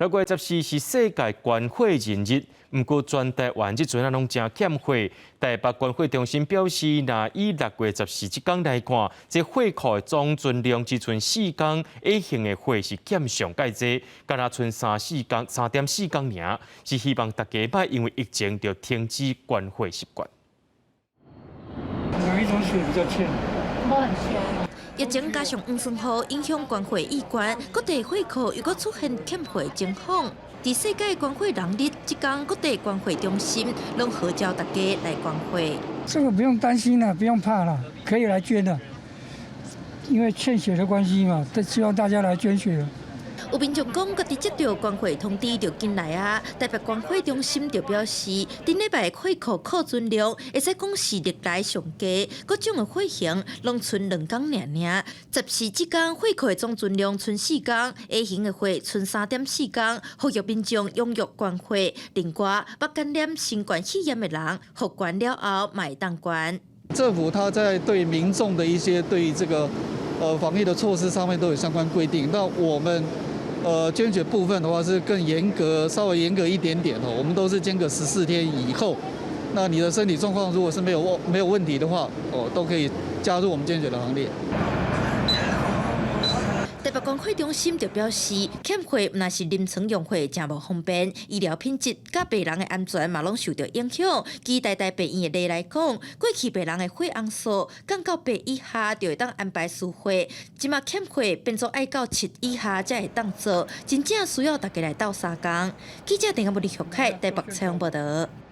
6月14是世界捐血人日，毋過全台灣這陣仔攏誠欠血。台北捐血中心表示，若以六月十四這工來看，這血庫的總存量只賰四工，A 型的血是減上蓋濟，敢若賰三四工、3.4工爾，是希望大家莫因為疫情就停止捐血習慣。哪一種血比較欠？無很缺。疫情加上黃酸雨影響捐血意願，各地血庫又閣出現欠血情況。佇世界捐血人日這工，各地捐血中心攏號召大家來捐血。這個不用擔心啦，不用怕啦，可以來捐的，因為欠血的關係嘛，都希望大家來捐血。有民眾講，家己接著捐血通知就緊來啊！台北捐血中心就表示，頂禮拜血庫庫存量會使講是歷來上低，各種的血型攏賰兩工爾爾。十四這工血庫的總存量賰四工，A 型的血賰3.4工，呼籲民眾踴躍捐血。另外，捌感染新冠肺炎的人復原了後，嘛會當捐。政府他在對民眾的一些對這個防疫的措施上面都有相關規定，那我們捐血部分的話是更嚴格，稍微嚴格一點點哦。我們都是間隔14天以後，那你的身體狀況如果是沒有問題的話，哦，都可以加入我們捐血的行列。台北捐血中心就表示，欠血毋但是臨床用血誠無方便，醫療品質佮病人的安全嘛攏受著影響。以台大病院的例來講，過去病人的血紅素降到八以下就會當安排輸血，這馬欠血變做愛到七以下才會當做，真正需要大家來鬥相共。記者鄭阿無立學凱台北採訪報導。